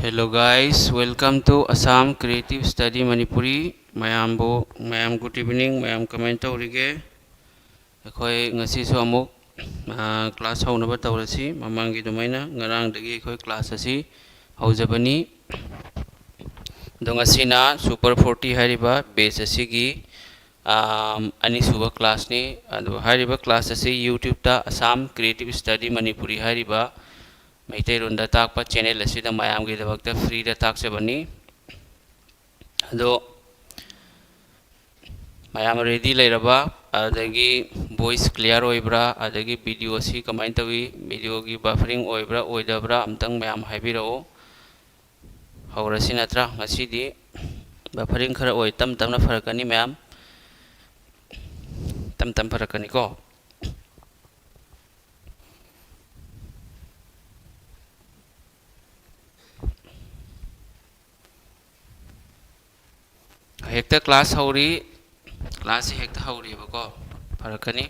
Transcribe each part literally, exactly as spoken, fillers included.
Hello guys, welcome to Assam Creative Study Manipuri. ꯃꯌꯥꯝꯕꯨ, ꯃꯌꯥꯝ good evening, ꯃꯌꯥꯝ ꯀꯃꯥꯏꯅ ꯇꯧꯔꯤꯒꯦ? ꯑꯩꯈꯣꯏ ꯉꯁꯤꯁꯨ ꯑꯃꯨꯛ class ꯍꯧꯅꯕ ꯇꯧꯔꯁꯤ꯫ ꯃꯃꯥꯡꯒꯤ ꯑꯗꯨꯃꯥꯏꯅ ꯉꯔꯥꯡꯗꯒꯤ ꯑꯩꯈꯣꯏ class ꯑꯁꯤ ꯍꯧꯖꯕꯅꯤ꯫ ꯑꯗꯣ ꯉꯁꯤꯅ Super forty ꯍꯥꯏꯔꯤꯕ batch ꯑꯁꯤꯒꯤ ꯑꯅꯤꯁꯨꯕ classꯅꯤ꯫ ꯑꯗꯣ ꯍꯥꯏꯔꯤꯕ class ꯑꯁꯤ YouTubeꯇ Assam Creative Study Manipuri ꯍꯥꯏꯔꯤꯕ ꯃꯩꯇꯩꯂꯣꯟꯗ ꯇꯥꯛꯄ channel ꯑꯁꯤꯗ ꯃꯌꯥꯝꯒꯤꯗꯃꯛꯇ freeꯗ ꯇꯥꯛꯆꯕꯅꯤ꯫ ꯑꯗꯣ ꯃꯌꯥꯝ ready ꯂꯩꯔꯕ, ꯑꯗꯒꯤ voice clear ꯑꯣꯏꯕ꯭ꯔꯥ, ꯑꯗꯒꯤ video ꯑꯁꯤ ꯀꯃꯥꯏꯅ ꯇꯧꯏ, videoꯒꯤ buffering ꯑꯣꯏꯕ꯭ꯔꯥ ꯑꯣꯏꯗꯕ꯭ꯔꯥ ꯑꯝꯇꯪ ꯃꯌꯥꯝ ꯍꯥꯏꯕꯤꯔꯛꯑꯣ꯫ ꯍꯧꯔꯁꯤ ꯅꯠꯇ꯭ꯔꯥ? ꯉꯁꯤꯗꯤ buffering ꯈꯔ ꯑꯣꯏ, ꯇꯞ ꯇꯞꯅ ꯐꯔꯛꯀꯅꯤ ꯃꯌꯥꯝ, ꯇꯞ ꯇꯞ ꯐꯔꯛꯀꯅꯤꯀꯣ꯫ ꯍꯦꯛꯇ class ꯍꯧꯔꯤ, classꯁꯤ ꯍꯦꯛꯇ ꯍꯧꯔꯤꯕꯀꯣ, ꯐꯔꯛꯀꯅꯤ꯫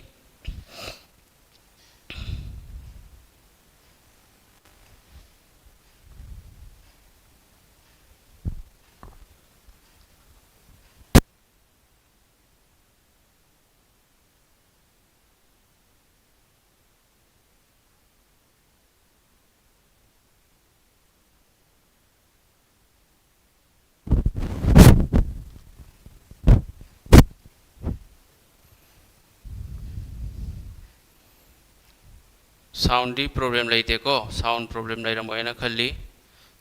Soundꯗꯤ problem ꯂꯩꯇꯦꯀꯣ? Sound problem ꯂꯩꯔꯝꯃꯣꯏꯅ ꯈꯜꯂꯤ꯫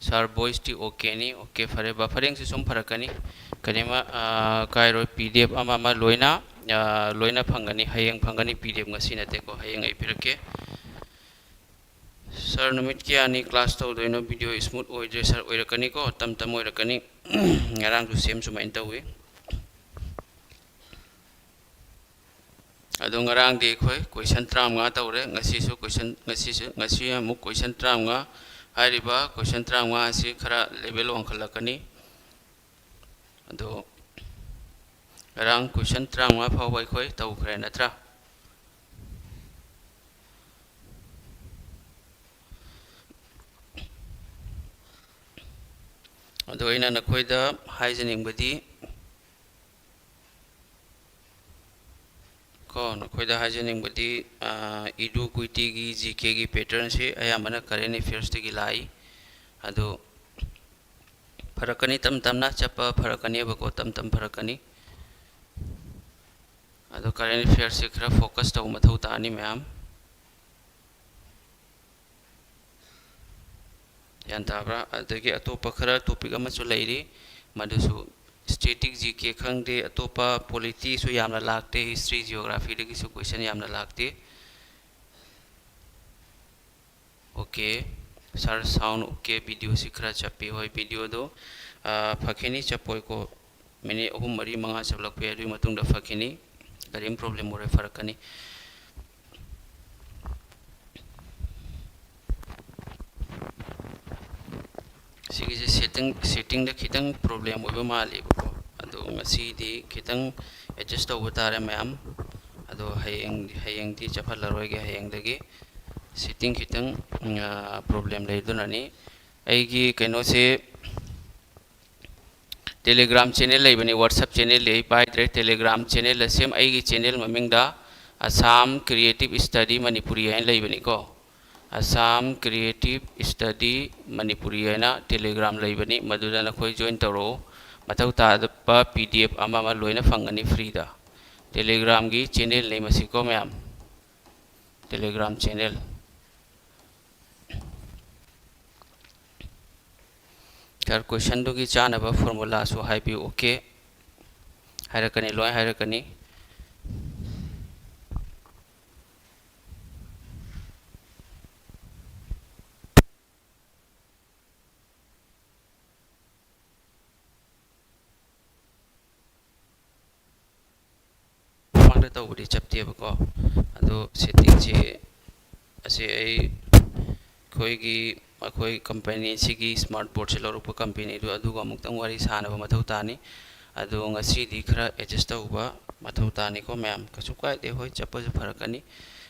Sir, voiceꯇꯤ okayꯅꯤ꯫ Okay, ꯐꯔꯦ꯫ Bufferingꯁꯤ ꯁꯨꯝ ꯐꯔꯛꯀꯅꯤ, ꯀꯔꯤꯃ ꯀꯥꯏꯔꯣꯏ꯫ PDF ꯑꯃ ꯑꯃ ꯂꯣꯏꯅ, ꯂꯣꯏꯅ ꯐꯪꯒꯅꯤ꯫ ꯍꯌꯦꯡ ꯐꯪꯒꯅꯤ PDF, ꯉꯁꯤ ꯅꯠꯇꯦꯀꯣ, ꯍꯌꯦꯡ ꯑꯩ ꯄꯤꯔꯛꯀꯦ꯫ Sir, ꯅꯨꯃꯤꯠ ꯀꯌꯥꯅꯤ class ꯇꯧꯗꯣꯏꯅꯣ? Video smooth ꯑꯣꯏꯗ꯭ꯔꯦ sir꯫ ꯑꯣꯏꯔꯛꯀꯅꯤꯀꯣ, ꯇꯞ ꯇꯞ ꯑꯣꯏꯔꯛꯀꯅꯤ꯫ ꯉꯔꯥꯡꯁꯨ same ꯁꯨꯃꯥꯏꯅ ꯇꯧꯋꯤ꯫ ꯑꯗꯣ ꯉꯔꯥꯡꯗꯤ ꯑꯩꯈꯣꯏ question ꯇꯔꯥꯃꯉꯥ ꯇꯧꯔꯦ꯫ ꯉꯁꯤꯁꯨ question, ꯉꯁꯤꯁꯨ, ꯉꯁꯤ ꯑꯃꯨꯛ question ꯇꯔꯥꯃꯉꯥ꯫ ꯍꯥꯏꯔꯤꯕ question ꯇꯔꯥꯃꯉꯥ ꯑꯁꯤ ꯈꯔ level ꯋꯥꯡꯈꯠꯂꯛꯀꯅꯤ꯫ ꯑꯗꯣ ꯉꯔꯥꯡ question ꯇꯔꯥꯃꯉꯥ ꯐꯥꯎꯕ ꯑꯩꯈꯣꯏ ꯇꯧꯈ꯭ꯔꯦ ꯅꯠꯇ꯭ꯔꯥ? ꯑꯗꯣ ꯑꯩꯅ ꯅꯈꯣꯏꯗ ꯍꯥꯏꯖꯅꯤꯡꯕꯗꯤ, ꯀꯣ, ꯅꯈꯣꯏꯗ ꯍꯥꯏꯖꯅꯤꯡꯕꯗꯤ, ꯑꯥ, ꯏꯗꯨ ꯀꯨꯏꯇꯤꯒꯤ ꯖꯤ ꯀꯦꯒꯤ patternꯁꯤ ꯑꯌꯥꯝꯕꯅ current affairsꯇꯒꯤ ꯂꯥꯛꯏ꯫ ꯑꯗꯨ ꯐꯔꯛꯀꯅꯤ, ꯇꯞ ꯇꯞꯅ ꯆꯠꯄ ꯐꯔꯛꯀꯅꯦꯕꯀꯣ, ꯇꯞ ꯇꯞ ꯐꯔꯛꯀꯅꯤ꯫ ꯑꯗꯣ current affairsꯁꯦ ꯈꯔ focus ꯇꯧꯕ ꯃꯊꯧ ꯇꯥꯅꯤ ꯃꯌꯥꯝ꯫ ꯒ꯭ꯌꯥꯟ ꯇꯥꯕ꯭ꯔꯥ? ꯑꯗꯒꯤ ꯑꯇꯣꯞꯄ ꯈꯔ topic ꯑꯃꯁꯨ ꯂꯩꯔꯤ, ꯃꯗꯨꯁꯨ static ꯖꯤ ꯀꯦ ꯈꯪꯗꯦ, ꯑꯇꯣꯞꯄ polityꯁꯨ ꯌꯥꯝꯅ ꯂꯥꯛꯇꯦ, history geographyꯗꯒꯤꯁꯨ question ꯌꯥꯝꯅ ꯂꯥꯛꯇꯦ꯫ OK, sir, sound OK, videoꯁꯤ ꯈꯔ ꯆꯞꯄꯤ꯫ ꯍꯣꯏ, videoꯗꯣ, ꯑꯥ, ꯐꯈꯤꯅꯤ, ꯆꯞꯄꯣꯏꯀꯣ꯫ Minute ꯑꯍꯨꯝ, ꯃꯔꯤ, ꯃꯉꯥ ꯆꯞꯂꯛꯄ ꯌꯥꯏ, ꯑꯗꯨꯒꯤ ꯃꯇꯨꯡꯗ ꯐꯈꯤꯅꯤ꯫ ꯀꯔꯤꯝ problem ꯑꯣꯏꯔꯣꯏ, ꯐꯔꯛꯀꯅꯤ꯫ ꯁꯤꯒꯤꯁꯦ setting, settingꯗ ꯈꯤꯇꯪ problem ꯑꯣꯏꯕ ꯃꯥꯜꯂꯦꯕꯀꯣ꯫ ꯑꯗꯣ ꯉꯁꯤꯗꯤ ꯈꯤꯇꯪ adjust ꯇꯧꯕ ꯇꯥꯔꯦ ꯃꯌꯥꯝ꯫ ꯑꯗꯣ ꯍꯌꯦꯡ, ꯍꯌꯦꯡꯗꯤ ꯆꯠꯍꯜꯂꯔꯣꯏꯒꯦ, ꯍꯌꯦꯡꯗꯒꯤ꯫ Setting ꯈꯤꯇꯪ, ꯎꯝ, ꯑꯥ, problem ꯂꯩ, ꯑꯗꯨꯅꯅꯤ꯫ ꯑꯩꯒꯤ ꯀꯩꯅꯣꯁꯦ, Telegram channel ꯂꯩꯕꯅꯤ, WhatsApp channelꯗꯤ ꯑꯩ ꯄꯥꯏꯗ꯭ꯔꯦ꯫ Telegram channel ꯑꯁꯤ ꯑꯩꯒꯤ channel ꯃꯃꯤꯡꯗ Assam Creative Study Manipuri ꯍꯥꯏꯅ ꯂꯩꯕꯅꯤꯀꯣ꯫ Assam Creative Study Manipuri ꯍꯥꯏꯅ Telegram ꯂꯩꯕꯅꯤ, ꯃꯗꯨꯗ ꯅꯈꯣꯏ join ꯇꯧꯔꯛꯎ꯫ ꯃꯊꯧ ꯇꯥꯗꯕ PDF ꯑꯃ ꯑꯃ ꯂꯣꯏꯅ ꯐꯪꯒꯅꯤ freeꯗ꯫ Telegramꯒꯤ channelꯅꯤ ꯃꯁꯤꯀꯣ ꯃꯌꯥꯝ, Telegram channel꯫ Sir, questionꯗꯨꯒꯤ ꯆꯥꯅꯕ formulaꯁꯨ ꯍꯥꯏꯕꯤꯌꯨ꯫ OK, ꯍꯥꯏꯔꯛꯀꯅꯤ, ꯂꯣꯏ ꯍꯥꯏꯔꯛꯀꯅꯤ꯫ ꯃꯃꯥꯡꯗ ꯇꯧꯕꯗꯤ ꯆꯞꯇꯦꯕꯀꯣ꯫ ꯑꯗꯣ settingꯁꯦ, ꯑꯁꯤ ꯑꯩ, ꯑꯩꯈꯣꯏꯒꯤ, ꯑꯩꯈꯣꯏ companyꯁꯤꯒꯤ smart boardꯁꯦ ꯂꯧꯔꯛꯄ companyꯗꯣ, ꯑꯗꯨꯒ ꯑꯃꯨꯛꯇꯪ ꯋꯥꯔꯤ ꯁꯥꯟꯅꯕ ꯃꯊꯧ ꯇꯥꯅꯤ꯫ ꯑꯗꯣ ꯉꯁꯤꯗꯤ ꯈꯔ adjust ꯇꯧꯕ ꯃꯊꯧ ꯇꯥꯅꯤꯀꯣ ꯃꯌꯥꯝ꯫ ꯀꯩꯁꯨ ꯀꯥꯏꯗꯦ, ꯍꯣꯏ, ꯆꯞꯄꯁꯨ ꯐꯔꯛꯀꯅꯤ꯫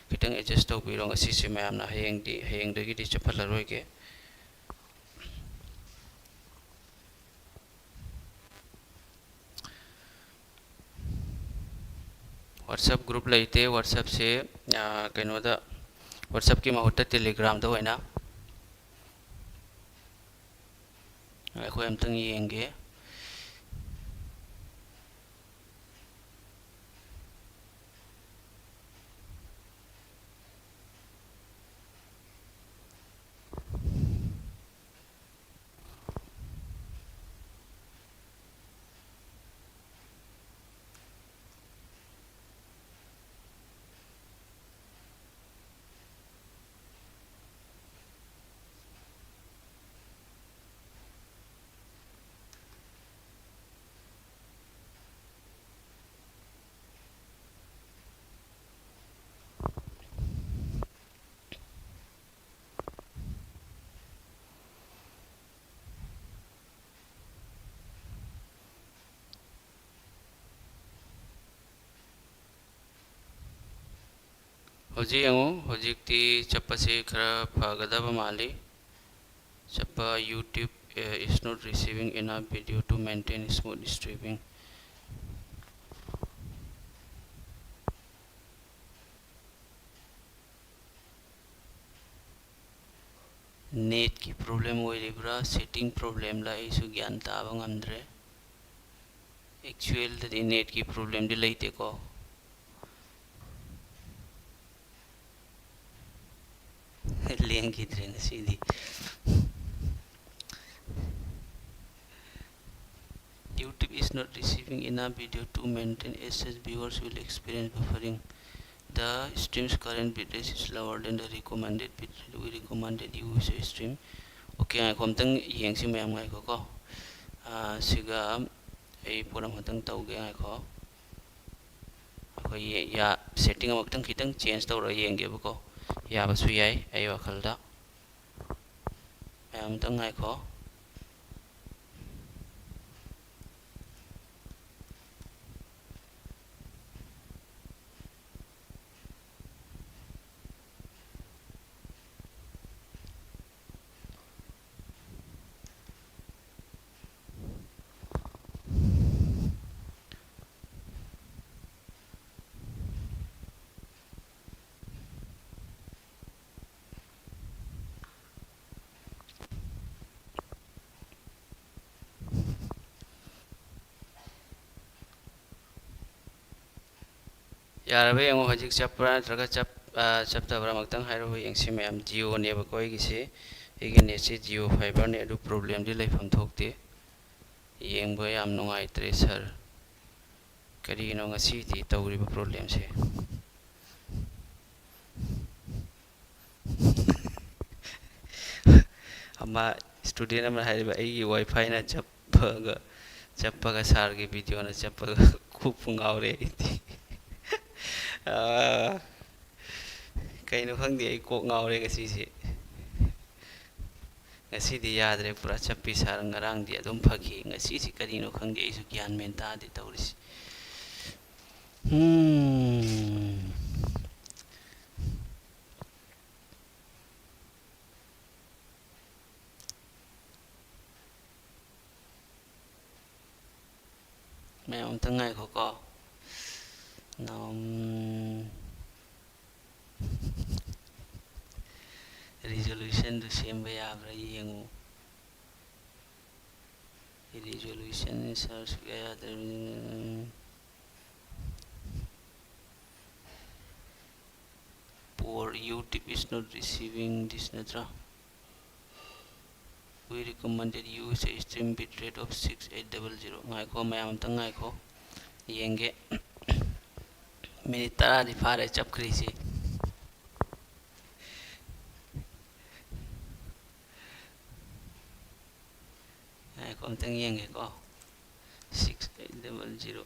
ꯈꯤꯇꯪ adjust ꯇꯧꯕꯤꯔꯣ ꯉꯁꯤꯁꯦ ꯃꯌꯥꯝꯅ, ꯍꯌꯦꯡꯗꯤ, ꯍꯌꯦꯡꯗꯒꯤꯗꯤ ꯆꯞꯍꯜꯂꯔꯣꯏꯒꯦ꯫ WhatsApp group ꯂꯩꯇꯦ꯫ WhatsAppꯁꯦ, ꯑ, ꯀꯩꯅꯣꯗ, WhatsAppꯀꯤ ꯃꯍꯨꯠꯇ Telegramꯗ ꯑꯣꯏꯅ ꯑꯩꯈꯣꯏ ꯑꯝꯇꯪ ꯌꯦꯡꯒꯦ꯫ ꯍꯧꯖꯤꯛ ꯌꯦꯡꯉꯨ, ꯍꯧꯖꯤꯛꯇꯤ ꯆꯠꯄꯁꯤ ꯈꯔ ꯐꯒꯗꯕ ꯃꯥꯜꯂꯤ꯫ ꯆꯠꯄ, YouTube, uh, is not receiving enough video to maintain smooth streaming. Netꯀꯤ problem ꯑꯣꯏꯔꯤꯕ꯭ꯔꯥ, setting problemꯂ, ꯑꯩꯁꯨ ꯒ꯭ꯌꯥꯟ ꯇꯥꯕ ꯉꯝꯗ꯭ꯔꯦ꯫ Actualꯗꯗꯤ netꯀꯤ problemꯗꯤ ꯂꯩꯇꯦꯀꯣ꯫ ꯂꯦꯡꯈꯤꯗ꯭ꯔꯦ ꯉꯁꯤꯗꯤ꯫ YouTube is not receiving enough video to maintain, as such viewers will experience buffering. The stream's current bitrate is lower than the recommended bitrate. We recommended you use a stream. Okay, ꯉꯥꯏꯈꯣ, ꯑꯝꯇꯪ ꯌꯦꯡꯁꯤ ꯃꯌꯥꯝ, ꯉꯥꯏꯈꯣꯀꯣ꯫ ꯑꯥ, ꯁꯤꯒ ꯑꯩ ꯄꯣꯠ ꯑꯃꯈꯛꯇꯪ ꯇꯧꯒꯦ, ꯉꯥꯏꯈꯣ꯫ ꯑꯩꯈꯣꯏ ꯌꯦ-, ꯌꯥ-, setting ꯑꯃꯈꯛꯇꯪ ꯈꯤꯇꯪ change ꯇꯧꯔꯒ ꯌꯦꯡꯒꯦꯕꯀꯣ꯫ ꯌꯥꯕꯁꯨ ꯌꯥꯏ ꯑꯩ ꯋꯥꯈꯜꯗ꯫ ꯃꯌꯥꯝ ꯑꯝꯇꯪ ꯉꯥꯏꯈꯣ꯫ ꯌꯥꯔꯕ ꯌꯦꯡꯉꯣ, ꯍꯧꯖꯤꯛ ꯆꯞꯄ꯭ꯔꯥ ꯅꯠꯇ꯭ꯔꯒ ꯆꯞ-, ꯑ, ꯆꯞꯇꯕ꯭ꯔꯥ ꯑꯃꯨꯛꯇꯪ ꯍꯥꯏꯔꯛꯑꯣ ꯌꯦꯡꯁꯤ ꯃꯌꯥꯝ꯫ Jio ꯅꯦꯕꯀꯣ ꯑꯩꯒꯤꯁꯦ, ꯑꯩꯒꯤ net ꯁꯦ Jio fiber ꯅꯦ, ꯑꯗꯨ problem ꯗꯤ ꯂꯩꯐꯝ ꯊꯣꯛꯇꯦ꯫ ꯌꯦꯡꯕ ꯌꯥꯝ ꯅꯨꯡꯉꯥꯏꯇ꯭ꯔꯦ sir꯫ ꯀꯔꯤꯒꯤꯅꯣ ꯉꯁꯤꯗꯤ ꯇꯧꯔꯤꯕ problem ꯁꯦ? ꯑꯃ student ꯑꯃꯅ ꯍꯥꯏꯔꯤꯕ, "ꯑꯩꯒꯤ WiFi ꯅ ꯆꯞꯄꯒ, ꯆꯞꯄꯒ sir ꯒꯤ video ꯅ ꯆꯞꯄꯒ ꯀꯣꯛꯄꯨ ꯉꯥꯎꯔꯦ ꯑꯩꯗꯤ꯫" ꯑꯥ, ꯀꯩꯅꯣ ꯈꯪꯗꯦ, ꯑꯩ ꯀꯣꯛ ꯉꯥꯎꯔꯦ ꯉꯁꯤꯁꯦ꯫ ꯉꯁꯤꯗꯤ ꯌꯥꯗ꯭ꯔꯦ, ꯄꯨꯔꯥ ꯆꯞꯄꯤ sir꯫ ꯉꯔꯥꯡꯗꯤ ꯑꯗꯨꯝ ꯐꯈꯤ, ꯉꯁꯤꯁꯤ ꯀꯔꯤꯅꯣ ꯈꯪꯗꯦ, ꯑꯩꯁꯨ ꯒ꯭ꯌꯥꯟ ꯃꯦꯟ ꯇꯥꯗꯦ ꯇꯧꯔꯤꯁꯤ꯫ ꯎꯝ꯫ ꯃꯌꯥꯝ ꯑꯝꯇꯪ ꯉꯥꯏꯈꯣꯀꯣ꯫ ꯅꯝ-, resolution ꯗꯨ ꯁꯦꯝꯕ ꯌꯥꯕ꯭ꯔꯥ ꯌꯦꯡꯉꯨ꯫ Resolution search ꯁꯨꯛꯌꯥ ꯌꯥꯗ꯭ꯔꯕꯅꯤꯅ꯫ Poor, YouTube is not receiving this ꯅꯠꯇ꯭ꯔꯥ? We recommended use a stream bitrate of six eight double zero꯫ ꯉꯥꯏꯈꯣ, ꯃꯌꯥꯝ ꯑꯝꯇꯪ ꯉꯥꯏꯈꯣ, ꯌꯦꯡꯒꯦ꯫ Minute ꯇꯔꯥꯗꯤ ꯐꯥꯔꯦ ꯆꯞꯈ꯭ꯔꯤꯁꯤ꯫ ꯉꯥꯏꯈꯣ, ꯑꯝꯇꯪ ꯌꯦꯡꯒꯦꯀꯣ꯫ Six eight double zero꯫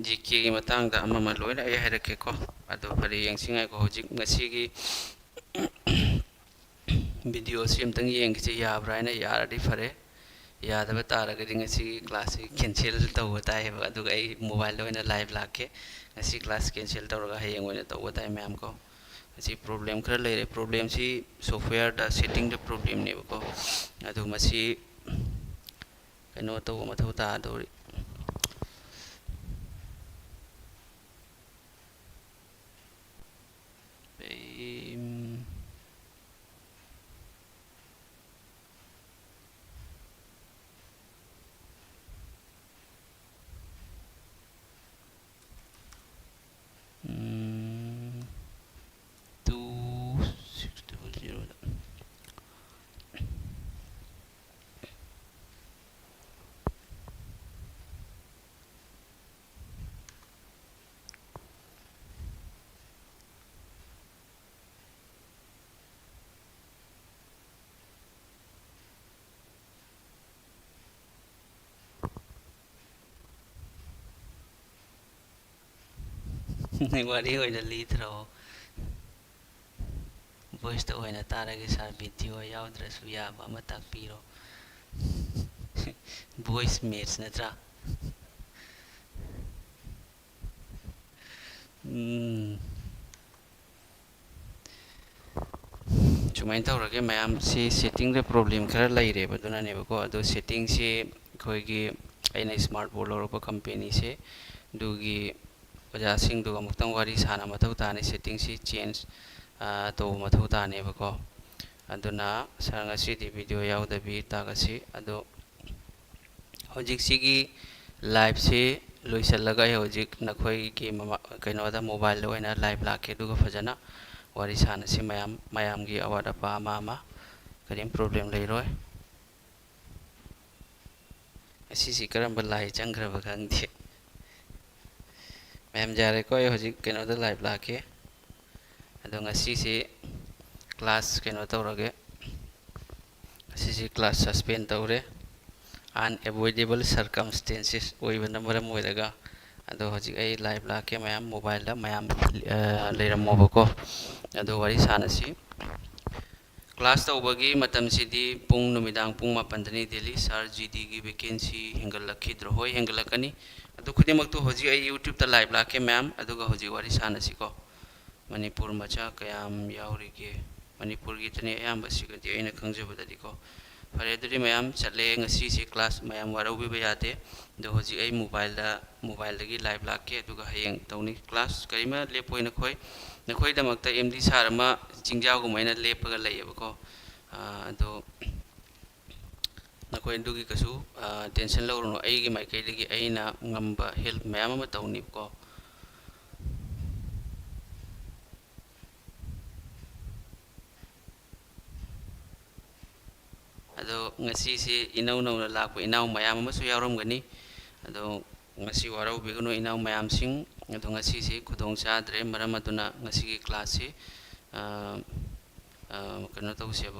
GK ꯒꯤ ꯃꯇꯥꯡꯗ ꯑꯃ ꯑꯃ ꯂꯣꯏꯅ ꯑꯩ ꯍꯥꯏꯔꯛꯀꯦꯀꯣ꯫ ꯑꯗꯣ ꯐꯔꯦ, ꯌꯦꯡꯁꯤ ꯉꯥꯏꯈꯣ꯫ ꯍꯧꯖꯤꯛ ꯉꯁꯤꯒꯤ video ꯁꯤ ꯑꯝꯇꯪ ꯌꯦꯡꯈꯤꯁꯦ, ꯌꯥꯕ꯭ꯔꯥ ꯍꯥꯏꯅ꯫ ꯌꯥꯔꯗꯤ ꯐꯔꯦ, ꯌꯥꯗꯕ ꯇꯥꯔꯒꯗꯤ ꯉꯁꯤꯒꯤ class ꯁꯤ cancel ꯇꯧꯕ ꯇꯥꯏꯌꯦꯕ꯫ ꯑꯗꯨꯒ ꯑꯩ mobile ꯗ ꯑꯣꯏꯅ live ꯂꯥꯛꯀꯦ꯫ ꯉꯁꯤ class cancel ꯇꯧꯔꯒ ꯍꯌꯦꯡ ꯑꯣꯏꯅ ꯇꯧꯕ ꯇꯥꯏ ꯃꯌꯥꯝ ꯀꯣ꯫ ꯉꯁꯤ problem ꯈꯔ ꯂꯩꯔꯦ꯫ Problem ꯁꯤ software ꯗ, setting ꯗ problem ꯅꯦꯕꯀꯣ꯫ ꯑꯗꯨ ꯃꯁꯤ ꯀꯩꯅꯣ ꯇꯧꯕ ꯃꯊꯧ ꯇꯥꯗꯧꯔꯤ꯫ ꯋꯥꯔꯤ ꯑꯣꯏꯅ ꯂꯤꯊꯔꯛꯑꯣ꯫ ꯚꯣꯏꯁꯇ ꯑꯣꯏꯅ ꯇꯥꯔꯒꯦ ꯁꯥꯔ, ꯚꯤꯗꯤꯑꯣ ꯌꯥꯎꯗ꯭ꯔꯁꯨ ꯌꯥꯕ ꯑꯃ ꯇꯥꯛꯄꯤꯔꯣ꯫ ꯚꯣꯏꯁ ꯃꯦꯠꯁ ꯅꯠꯇ꯭ꯔꯥ? ꯎꯝ꯫ ꯁꯨꯃꯥꯏꯅ ꯇꯧꯔꯒꯦ, ꯃꯌꯥꯝꯁꯤ ꯁꯦꯠꯇꯤꯡꯗ ꯄ꯭ꯔꯣꯕ꯭ꯂꯦꯝ ꯈꯔ ꯂꯩꯔꯦꯕ, ꯑꯗꯨꯅꯅꯦꯕꯀꯣ꯫ ꯑꯗꯣ ꯁꯦꯠꯇꯤꯡꯁꯤ ꯑꯩꯈꯣꯏꯒꯤ, ꯑꯩꯅ ꯁ꯭ꯃꯥꯔꯠ ꯕꯣꯔꯗ ꯂꯧꯔꯛꯄ ꯀꯝꯄꯦꯅꯤꯁꯦ, ꯑꯗꯨꯒꯤ ꯑꯣꯖꯥꯁꯤꯡꯗꯨꯒ ꯑꯃꯨꯛꯇꯪ ꯋꯥꯔꯤ ꯁꯥꯟꯅ ꯃꯊꯧ ꯇꯥꯅꯤ, ꯁꯦꯠꯇꯤꯡꯁꯤ ꯆꯦꯟꯖ, ꯑ, ꯇꯧꯕ ꯃꯊꯧ ꯇꯥꯅꯦꯕꯀꯣ꯫ ꯑꯗꯨꯅ ꯁꯥꯔ ꯉꯁꯤꯗꯤ ꯚꯤꯗꯤꯑꯣ ꯌꯥꯎꯗꯕꯤ ꯇꯥꯛꯑꯁꯤ꯫ ꯑꯗꯣ ꯍꯧꯖꯤꯛꯁꯤꯒꯤ ꯂꯥꯏꯞꯁꯤ ꯂꯣꯏꯁꯤꯜꯂꯒ ꯑꯩ ꯍꯧꯖꯤꯛ ꯅꯈꯣꯏꯒꯤ ꯃꯃꯥ-, ꯀꯩꯅꯣꯗ, ꯃꯣꯕꯥꯏꯜꯗ ꯑꯣꯏꯅ ꯂꯥꯏꯞ ꯂꯥꯛꯀꯦ, ꯑꯗꯨꯒ ꯐꯖꯅ ꯋꯥꯔꯤ ꯁꯥꯟꯅꯁꯤ ꯃꯌꯥꯝ, ꯃꯌꯥꯝꯒꯤ ꯑꯋꯥꯠ ꯑꯄꯥ ꯑꯃ ꯑꯃ, ꯀꯔꯤꯝ ꯄ꯭ꯔꯣꯕ꯭ꯂꯦꯝ ꯂꯩꯔꯣꯏ꯫ ꯑꯁꯤꯁꯤ ꯀꯔꯝꯕ ꯂꯥꯏ ꯆꯪꯈ꯭ꯔꯕ ꯈꯪꯗꯦ꯫ ꯃꯌꯥꯝ ꯌꯥꯔꯦꯀꯣ, ꯑꯩ ꯍꯧꯖꯤꯛ ꯀꯩꯅꯣꯗ ꯂꯥꯏꯞ ꯂꯥꯛꯀꯦ꯫ ꯑꯗꯣ ꯉꯁꯤꯁꯤ ꯀ꯭ꯂꯥꯁ ꯀꯩꯅꯣ ꯇꯧꯔꯒꯦ꯫ ꯉꯁꯤꯁꯤ ꯀ꯭ꯂꯥꯁ ꯁꯁꯄꯦꯟ ꯇꯧꯔꯦ, unavoidable circumstances ꯑꯣꯏꯕꯅ ꯃꯔꯝ ꯑꯣꯏꯔꯒ꯫ ꯑꯗꯣ ꯍꯧꯖꯤꯛ ꯑꯩ ꯂꯥꯏꯞ ꯂꯥꯛꯀꯦ, ꯃꯌꯥꯝ ꯃꯣꯕꯥꯏꯜꯗ ꯃꯌꯥꯝ, ꯑ, ꯂꯩꯔꯝꯃꯣꯕꯀꯣ꯫ ꯑꯗꯣ ꯋꯥꯔꯤ ꯁꯥꯟꯅꯁꯤ꯫ ꯀ꯭ꯂꯥꯁ ꯇꯧꯕꯒꯤ ꯃꯇꯝꯁꯤꯗꯤ ꯄꯨꯡ, ꯅꯨꯃꯤꯗꯥꯡ ꯄꯨꯡ ꯃꯥꯄꯟꯗꯅꯤ꯫ ꯗꯦꯜꯂꯤ ꯁꯥꯔ ꯖꯤ ꯗꯤꯒꯤ ꯚꯦꯀꯦꯟꯁꯤ ꯍꯦꯟꯒꯠꯂꯛꯈꯤꯗ꯭ꯔꯣ? ꯍꯣꯏ, ꯍꯦꯟꯒꯠꯂꯛꯀꯅꯤ꯫ ꯑꯗꯨ ꯈꯨꯗꯤꯡꯃꯛꯇꯨ ꯍꯧꯖꯤꯛ ꯑꯩ ꯌꯨꯇ꯭ꯌꯨꯕꯇ ꯂꯥꯏꯞ ꯂꯥꯛꯀꯦ ꯃꯌꯥꯝ, ꯑꯗꯨꯒ ꯍꯧꯖꯤꯛ ꯋꯥꯔꯤ ꯁꯥꯟꯅꯁꯤꯀꯣ꯫ ꯃꯅꯤꯄꯨꯔ ꯃꯆꯥ ꯀꯌꯥꯝ ꯌꯥꯎꯔꯤꯒꯦ? ꯃꯅꯤꯄꯨꯔꯒꯤꯗꯅꯤ ꯑꯌꯥꯝꯕꯁꯤꯒꯗꯤ ꯑꯩꯅ ꯈꯪꯖꯕꯗꯗꯤꯀꯣ꯫ ꯐꯔꯦ, ꯑꯗꯨꯗꯤ ꯃꯌꯥꯝ ꯆꯠꯂꯦ ꯉꯁꯤꯁꯦ ꯀ꯭ꯂꯥꯁ, ꯃꯌꯥꯝ ꯋꯥꯔꯧꯕꯤꯕ ꯌꯥꯗꯦ꯫ ꯑꯗꯣ ꯍꯧꯖꯤꯛ ꯑꯩ ꯃꯣꯕꯥꯏꯜꯗ, ꯃꯣꯕꯥꯏꯜꯗꯒꯤ ꯂꯥꯏꯞ ꯂꯥꯛꯀꯦ, ꯑꯗꯨꯒ ꯍꯌꯦꯡ ꯇꯧꯅꯤ꯫ ꯀ꯭ꯂꯥꯁ ꯀꯔꯤꯃ ꯂꯦꯞꯄꯣꯏ ꯅꯈꯣꯏ꯫ ꯅꯈꯣꯏꯗꯃꯛꯇ ꯑꯦꯝ ꯗꯤ ꯁꯥꯔ ꯑꯃ ꯆꯤꯡꯖꯥꯎꯒꯨꯝꯕ ꯑꯩꯅ ꯂꯦꯞꯄꯒ ꯂꯩꯌꯦꯕꯀꯣ꯫ ꯑꯥ, ꯑꯗꯣ ꯅꯈꯣꯏ ꯑꯗꯨꯒꯤ ꯀꯩꯁꯨ, ꯑꯥ, ꯇꯦꯟꯁꯟ ꯂꯧꯔꯨꯅꯨ꯫ ꯑꯩꯒꯤ ꯃꯥꯏꯀꯩꯗꯒꯤ ꯑꯩꯅ ꯉꯝꯕ ꯍꯦꯜꯞ ꯃꯌꯥꯝ ꯑꯃ ꯇꯧꯅꯤꯕꯀꯣ꯫ ꯑꯗꯣ ꯉꯁꯤꯁꯤ ꯏꯅꯧ ꯅꯧꯅ ꯂꯥꯛꯄ ꯏꯅꯥꯎ ꯃꯌꯥꯝ ꯑꯃꯁꯨ ꯌꯥꯎꯔꯝꯒꯅꯤ꯫ ꯑꯗꯣ ꯉꯁꯤ ꯋꯥꯔꯧꯕꯤꯒꯅꯨ ꯏꯅꯥꯎ ꯃꯌꯥꯝꯁꯤꯡ꯫ ꯑꯗꯣ ꯉꯁꯤꯁꯤ ꯈꯨꯗꯣꯡ ꯆꯥꯗ꯭ꯔꯦ, ꯃꯔꯝ ꯑꯗꯨꯅ ꯉꯁꯤꯒꯤ ꯀ꯭ꯂꯥꯁꯁꯤ, ꯑ, ꯑ, ꯀꯩꯅꯣ ꯇꯧꯁꯦꯕꯀꯣ꯫